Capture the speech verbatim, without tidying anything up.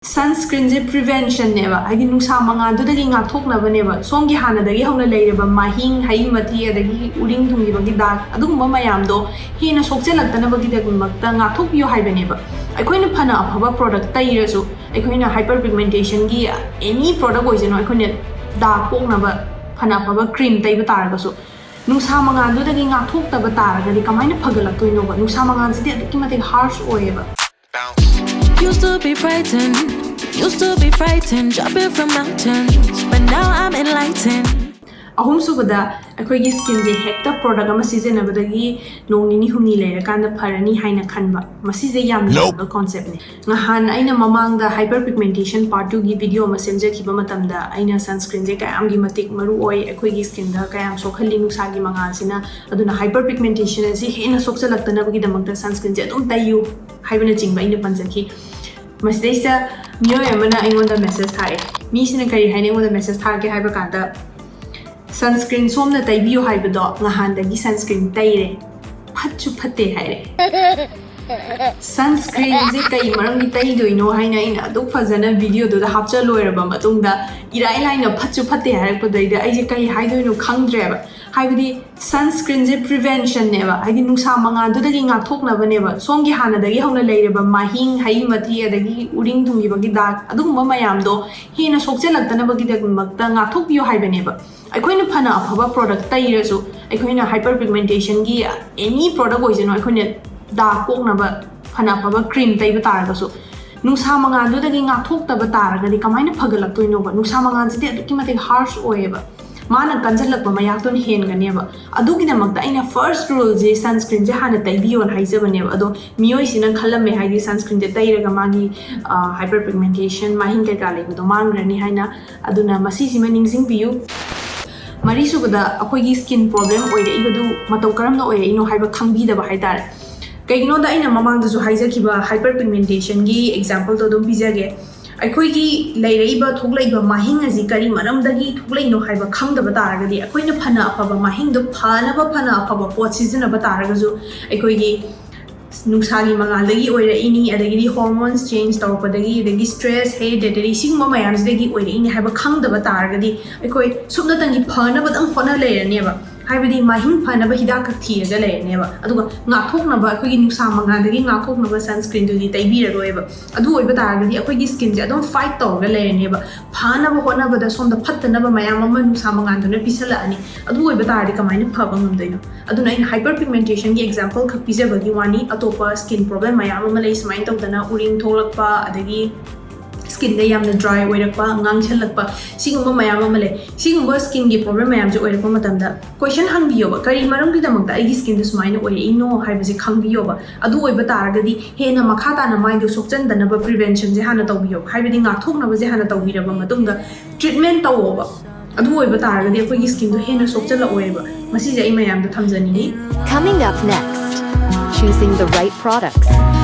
ꯁꯟꯁꯀ꯭ꯔꯤꯟꯁꯦ ꯄ꯭ꯔꯤꯚꯦꯟꯁꯟꯅꯦꯕ, ꯍꯥꯏꯗꯤ ꯅꯨꯡꯁꯥ ꯃꯉꯥꯜꯗꯨꯗꯒꯤ ꯉꯥꯛꯊꯣꯛꯅꯕꯅꯦꯕ꯫ ꯁꯣꯝꯒꯤ ꯍꯥꯟꯅꯗꯒꯤ ꯍꯧꯅ ꯂꯩꯔꯕ ꯃꯍꯤꯡ, ꯍꯩ ꯃꯊꯤ, ꯑꯗꯒꯤ ꯎꯔꯤꯡ ꯊꯨꯡꯈꯤꯕꯒꯤ ꯗꯥꯛ, ꯑꯗꯨꯒꯨꯝꯕ ꯃꯌꯥꯝꯗꯣ ꯍꯦꯟꯅ ꯁꯣꯛꯆꯜꯂꯛꯇꯅꯕꯒꯤꯗꯃꯛꯇ ꯉꯥꯛꯊꯣꯛꯄꯤꯌꯨ ꯍꯥꯏꯕꯅꯦꯕ꯫ ꯑꯩꯈꯣꯏꯅ ꯐꯅ ꯑꯐꯕ ꯄ꯭ꯔꯣꯗꯛ ꯇꯩꯔꯁꯨ, ꯑꯩꯈꯣꯏꯅ ꯍꯥꯏꯄꯔ ꯄꯤꯒꯃꯦꯟꯇꯦꯁꯟꯒꯤ ꯑꯦꯅꯤ ꯄ꯭ꯔꯣꯗꯛ ꯑꯣꯏꯁꯅꯨ, ꯑꯩꯈꯣꯏꯅ ꯗꯥꯛ ꯀꯣꯛꯅꯕ ꯐꯅ ꯑꯐꯕ ꯀ꯭ꯔꯤꯝ ꯇꯩꯕ ꯇꯥꯔꯒꯁꯨ, ꯅꯨꯡꯁꯥ ꯃꯉꯥꯜꯗꯨꯗꯒꯤ ꯉꯥꯛꯊꯣꯛꯇꯕ ꯇꯥꯔꯒꯗꯤ ꯀꯃꯥꯏꯅ ꯐꯒꯠꯂꯛꯇꯣꯏꯅꯣꯕ? ꯅꯨꯡꯁꯥ ꯃꯉꯥꯜꯁꯤꯗꯤ ꯑꯗꯨꯛꯀꯤ ꯃꯇꯤꯛ ꯍꯥꯔꯁ ꯑꯣꯏꯌꯦꯕ꯫ Used to be frightened, used to be frightened, jumping from mountains, but now I'm enlightened. ꯑꯍꯨꯝꯁꯨꯕꯗ, ꯑꯩꯈꯣꯏꯒꯤ ꯁ꯭ꯀꯤꯟꯁꯦ ꯍꯦꯛꯇ ꯄ꯭ꯔꯣꯗꯛ ꯑꯃ ꯁꯤꯖꯤꯟꯅꯕꯗꯒꯤ ꯅꯣꯡ ꯅꯤꯅꯤ ꯍꯨꯝꯅꯤ ꯂꯩꯔꯀꯥꯟꯗ ꯐꯔꯅꯤ ꯍꯥꯏꯅ ꯈꯟꯕ, ꯃꯁꯤꯁꯦ ꯌꯥꯝ ꯂꯥꯟꯕ ꯀꯣꯟꯁꯦꯞꯅꯤ꯫ ꯉꯍꯥꯟ ꯑꯩꯅ ꯃꯃꯥꯡꯗ ꯍꯥꯏꯄꯔ ꯄꯤꯒꯃꯦꯟꯇꯦꯁꯟ ꯄꯥꯔꯠ ꯇꯨꯒꯤ ꯚꯤꯗꯤꯑꯣ ꯑꯃ ꯁꯦꯝꯖꯈꯤꯕ ꯃꯇꯝꯗ, ꯑꯩꯅ ꯁꯟꯁꯀ꯭ꯔꯤꯟꯁꯦ ꯀꯌꯥꯝꯒꯤ ꯃꯇꯤꯛ ꯃꯔꯨ ꯑꯣꯏ, ꯑꯩꯈꯣꯏꯒꯤ ꯁ꯭ꯀꯤꯟꯗ ꯀꯌꯥꯝ ꯁꯣꯛꯍꯜꯂꯤ ꯅꯨꯡꯁꯥꯒꯤ ꯃꯉꯥꯜꯁꯤꯅ, ꯑꯗꯨꯅ ꯍꯥꯏꯄꯔ ꯄꯤꯒꯃꯦꯟꯇꯦꯁꯟ ꯑꯁꯤ ꯍꯦꯟꯅ ꯁꯣꯛꯆꯜꯂꯛꯇꯅꯕꯒꯤꯗꯃꯛꯇ ꯁꯟꯁꯀ꯭ꯔꯤꯟꯁꯦ ꯑꯗꯨꯝ ꯇꯩꯌꯨ ꯍꯥꯏꯕꯅꯆꯤꯡꯕ ꯑꯩꯅ ꯄꯟꯖꯈꯤ꯫ ꯃꯁꯤꯗꯩꯁꯤꯗ ꯃꯤꯑꯣꯏ ꯑꯃꯅ ꯑꯩꯉꯣꯟꯗ ꯃꯦꯁꯦꯖ ꯊꯥꯔꯛꯑꯦ꯫ ꯃꯤꯁꯤꯅ ꯀꯔꯤ ꯍꯥꯏꯅ ꯑꯩꯉꯣꯟꯗ ꯃꯦꯁꯦꯖ ꯊꯥꯔꯛꯀꯦ ꯍꯥꯏꯕ ꯀꯥꯟꯗ, "ꯁꯟꯁꯀ꯭ꯔꯤꯟ ꯁꯣꯝꯅ ꯇꯩꯕꯤꯌꯨ ꯍꯥꯏꯕꯗꯣ, ꯉꯍꯥꯟꯗꯒꯤ ꯁꯟꯁꯀ꯭ꯔꯤꯟ ꯇꯩꯔꯦ, ꯐꯠꯁꯨ ꯐꯠꯇꯦ" ꯍꯥꯏꯔꯦ꯫ ꯁꯟꯁꯀ꯭ꯔꯤꯟꯁꯦ ꯀꯩ ꯃꯔꯝꯒꯤ ꯇꯩꯗꯣꯏꯅꯣ ꯍꯥꯏꯅ ꯑꯩꯅ ꯑꯗꯨꯛ ꯐꯖꯅ ꯚꯤꯗꯤꯑꯣꯗꯨꯗ ꯍꯥꯞꯆꯜ ꯂꯣꯏꯔꯕ ꯃꯇꯨꯡꯗ, ꯏꯔꯥꯏ ꯂꯥꯏꯅ "ꯐꯠꯁꯨ ꯐꯠꯇꯦ" ꯍꯥꯏꯔꯛꯄꯗꯩꯗ ꯑꯩꯁꯦ ꯀꯩ ꯍꯥꯏꯗꯣꯏꯅꯣ ꯈꯪꯗ꯭ꯔꯦꯕ꯫ ꯍꯥꯏꯕꯗꯤ ꯁꯟꯁꯀ꯭ꯔꯤꯟꯁꯦ ꯄ꯭ꯔꯤꯚꯦꯟꯁꯟꯅꯦꯕ, ꯍꯥꯏꯗꯤ ꯅꯨꯡꯁꯥ ꯃꯉꯥꯜꯗꯨꯗꯒꯤ ꯉꯥꯛꯊꯣꯛꯅꯕꯅꯦꯕ꯫ ꯁꯣꯝꯒꯤ ꯍꯥꯟꯅꯗꯒꯤ ꯍꯧꯅ ꯂꯩꯔꯕ ꯃꯍꯤꯡ, ꯍꯩ ꯃꯊꯤ, ꯑꯗꯒꯤ ꯎꯔꯤꯡ ꯊꯨꯡꯈꯤꯕꯒꯤ ꯗꯥꯛ, ꯑꯗꯨꯒꯨꯝꯕ ꯃꯌꯥꯝꯗꯣ ꯍꯦꯟꯅ ꯁꯣꯛꯆꯜꯂꯛꯇꯅꯕꯒꯤꯗꯃꯛꯇ ꯉꯥꯛꯊꯣꯛꯄꯤꯌꯨ ꯍꯥꯏꯕꯅꯦꯕ꯫ ꯑꯩꯈꯣꯏꯅ ꯐꯅ ꯑꯐꯕ ꯄ꯭ꯔꯣꯗꯛ ꯇꯩꯔꯁꯨ, ꯑꯩꯈꯣꯏꯅ ꯍꯥꯏꯄꯔ ꯄꯤꯒꯃꯦꯟꯇꯦꯁꯟꯒꯤ ꯑꯦꯅꯤ ꯄ꯭ꯔꯣꯗꯛ ꯑꯣꯏꯁꯅꯨ, ꯑꯩꯈꯣꯏꯅ ꯗꯥꯛ ꯀꯣꯛꯅꯕ ꯐꯅ ꯑꯐꯕ ꯀ꯭ꯔꯤꯝ ꯇꯩꯕ ꯇꯥꯔꯒꯁꯨ, ꯅꯨꯡꯁꯥ ꯃꯉꯥꯜꯗꯨꯗꯒꯤ ꯉꯥꯛꯊꯣꯛꯇꯕ ꯇꯥꯔꯒꯗꯤ ꯀꯃꯥꯏꯅ ꯐꯒꯠꯂꯛꯇꯣꯏꯅꯣꯕ? ꯅꯨꯡꯁꯥ ꯃꯉꯥꯜꯁꯤꯗꯤ ꯑꯗꯨꯛꯀꯤ ꯃꯇꯤꯛ ꯍꯥꯔꯁ ꯑꯣꯏꯌꯦꯕ꯫ ꯃꯥꯅ ꯀꯟꯁꯤꯜꯂꯛꯄ ꯃꯌꯥꯛꯇꯨꯅ ꯍꯦꯟꯒꯅꯦꯕ꯫ ꯑꯗꯨꯒꯤꯗꯃꯛꯇ ꯑꯩꯅ ꯐꯥꯔꯁ ꯔꯨꯜꯁꯦ ꯁꯟꯁꯀ꯭ꯔꯤꯟꯁꯦ ꯍꯥꯟꯅ ꯇꯩꯕꯤꯌꯣꯅ ꯍꯥꯏꯖꯕꯅꯦꯕ꯫ ꯑꯗꯣ ꯃꯤꯑꯣꯏꯁꯤꯅ ꯈꯜꯂꯝꯃꯦ, ꯍꯥꯏꯗꯤ ꯁꯟꯁꯀ꯭ꯔꯤꯟꯁꯦ ꯇꯩꯔꯒ ꯃꯥꯒꯤ ꯍꯥꯏꯄꯔ ꯄꯤꯒꯃꯦꯟꯇꯦꯁꯟ, ꯃꯍꯤꯡ ꯀꯩꯀꯥ ꯂꯩꯕꯗꯣ ꯃꯥꯡꯈ꯭ꯔꯅꯤ ꯍꯥꯏꯅ꯫ ꯑꯗꯨꯅ ꯃꯁꯤꯁꯤꯃ ꯅꯤꯡꯁꯤꯡꯕꯤꯌꯨ꯫ ꯃꯔꯤꯁꯨꯕꯗ, ꯑꯩꯈꯣꯏꯒꯤ ꯁ꯭ꯀꯤꯟ ꯄ꯭ꯔꯣꯕ꯭ꯂꯦꯝ ꯑꯣꯏꯔꯛꯏꯕꯗꯨ ꯃꯇꯧ ꯀꯔꯝꯅ ꯑꯣꯏꯔꯛꯏꯅꯣ ꯍꯥꯏꯕ ꯈꯪꯕꯤꯗꯕ ꯍꯥꯏꯇꯥꯔꯦ꯫ ꯀꯩꯒꯤꯅꯣꯗ ꯑꯩꯅ ꯃꯃꯥꯡꯗꯁꯨ ꯍꯥꯏꯖꯈꯤꯕ ꯍꯥꯏꯄꯔ ꯄꯤꯒꯃꯦꯟꯇꯦꯁꯟꯒꯤ ꯑꯦꯛꯖꯥꯝꯄꯜꯗꯣ ꯑꯗꯨꯝ ꯄꯤꯖꯒꯦ꯫ ꯑꯩꯈꯣꯏꯒꯤ ꯂꯩꯔꯛꯏꯕ, ꯊꯣꯛꯂꯛꯏꯕ ꯃꯍꯤꯡ ꯑꯁꯤ ꯀꯔꯤ ꯃꯔꯝꯗꯒꯤ ꯊꯣꯛꯂꯛꯏꯅꯣ ꯍꯥꯏꯕ ꯈꯪꯗꯕ ꯇꯥꯔꯒꯗꯤ, ꯑꯩꯈꯣꯏꯅ ꯐꯅ ꯑꯐꯕ ꯃꯍꯤꯡꯗꯣ ꯐꯅꯕ ꯐꯅ ꯑꯐꯕ ꯄꯣꯠ ꯁꯤꯖꯤꯟꯅꯕ ꯇꯥꯔꯒꯁꯨ, ꯑꯩꯈꯣꯏꯒꯤ ꯅꯨꯡꯁꯥꯒꯤ ꯃꯉꯥꯜꯗꯒꯤ ꯑꯣꯏꯔꯛꯏꯅꯤ, ꯑꯗꯒꯤꯗꯤ hormones change ꯇꯧꯔꯛꯄꯗꯒꯤ, ꯑꯗꯒꯤ stress, hereditary, ꯁꯤꯒꯨꯝꯕ ꯃꯌꯥꯝꯁꯤꯗꯒꯤ ꯑꯣꯏꯔꯛꯏꯅꯤ ꯍꯥꯏꯕ ꯈꯪꯗꯕ ꯇꯥꯔꯒꯗꯤ ꯑꯩꯈꯣꯏ ꯁꯨꯞꯅꯇꯪꯒꯤ ꯐꯅꯕꯗꯪ ꯍꯣꯠꯅ ꯂꯩꯔꯅꯦꯕ꯫ ꯍꯥꯏꯕꯗꯤ ꯃꯍꯤꯡ ꯐꯅꯕ ꯍꯤꯗꯥꯛ ꯈꯛ ꯊꯤꯔꯒ ꯂꯩꯔꯅꯦꯕ, ꯑꯗꯨꯒ ꯉꯥꯛꯊꯣꯛꯅꯕ, ꯑꯩꯈꯣꯏꯒꯤ ꯅꯨꯡꯁꯥ ꯃꯉꯥꯜꯗꯒꯤ ꯉꯥꯛꯊꯣꯛꯅꯕ sunscreenꯗꯨꯗꯤ ꯇꯩꯕꯤꯔꯔꯣꯏꯕ꯫ ꯑꯗꯨ ꯑꯣꯏꯕ ꯇꯥꯔꯒꯗꯤ ꯑꯩꯈꯣꯏꯒꯤ skinꯁꯦ ꯑꯗꯨꯝ fight ꯇꯧꯔꯒ ꯂꯩꯔꯅꯦꯕ꯫ ꯐꯅꯕ ꯍꯣꯠꯅꯕꯗ ꯁꯣꯝꯗ ꯐꯠꯇꯅꯕ ꯃꯌꯥꯝ ꯑꯃ ꯅꯨꯡꯁꯥ ꯃꯉꯥꯜꯗꯨꯅ ꯄꯤꯁꯜꯂꯛꯑꯅꯤ꯫ ꯑꯗꯨ ꯑꯣꯏꯕ ꯇꯥꯔꯗꯤ ꯀꯃꯥꯏꯅ ꯐꯕ ꯉꯝꯗꯣꯏꯅꯣ? ꯑꯗꯨꯅ ꯑꯩꯅ hyperpigmentationꯒꯤ example ꯈꯛ ꯄꯤꯖꯕꯒꯤ ꯋꯥꯅꯤ꯫ ꯑꯇꯣꯞꯄ skin problem ꯃꯌꯥꯝ ꯑꯃ ꯂꯩ, ꯁꯨꯃꯥꯏꯅ ꯇꯧꯗꯅ ꯎꯔꯤꯡ ꯊꯣꯛꯂꯛꯄ, ꯑꯗꯒꯤ skinꯗ ꯌꯥꯝꯅ dry ꯑꯣꯏꯔꯛꯄ, ꯉꯥꯡꯁꯜꯂꯛꯄ, ꯁꯤꯒꯨꯝꯕ ꯃꯌꯥꯝ ꯑꯃ ꯂꯩ꯫ ꯁꯤꯒꯨꯝꯕ skinꯒꯤ problem ꯃꯌꯥꯝꯁꯦ ꯑꯣꯏꯔꯛꯄ ꯃꯇꯝꯗ question ꯍꯪꯕꯤꯌꯣꯕ, "ꯀꯔꯤ ꯃꯔꯝꯒꯤꯗꯃꯛꯇ ꯑꯩꯒꯤ skinꯗ ꯁꯨꯃꯥꯏꯅ ꯑꯣꯏꯔꯛꯏꯅꯣ?" ꯍꯥꯏꯕꯁꯦ ꯈꯪꯕꯤꯌꯣꯕ꯫ ꯑꯗꯨ ꯑꯣꯏꯕ ꯇꯥꯔꯒꯗꯤ ꯍꯦꯟꯅ ꯃꯈꯥ ꯇꯥꯅ ꯃꯥꯏꯗꯣ ꯁꯣꯛꯆꯟꯗꯅꯕ preventionꯁꯦ ꯍꯥꯟꯅ ꯇꯧꯕꯤꯌꯣꯕ, ꯍꯥꯏꯕꯗꯤ ꯉꯥꯛꯊꯣꯛꯅꯕꯁꯦ ꯍꯥꯟꯅ ꯇꯧꯕꯤꯔꯕ ꯃꯇꯨꯡꯗ treatment ꯇꯧꯋꯣꯕ꯫ ꯑꯗꯨ ꯑꯣꯏꯕ ꯇꯥꯔꯒꯗꯤ ꯑꯩꯈꯣꯏꯒꯤ skinꯗꯣ ꯍꯦꯟꯅ ꯁꯣꯛꯆꯜꯂꯛꯑꯣꯏꯕ꯫ ꯃꯁꯤꯁꯦ ꯑꯩ ꯃꯌꯥꯝꯗ ꯊꯝꯖꯅꯤꯡꯉꯤ꯫ Coming up next, choosing the right products.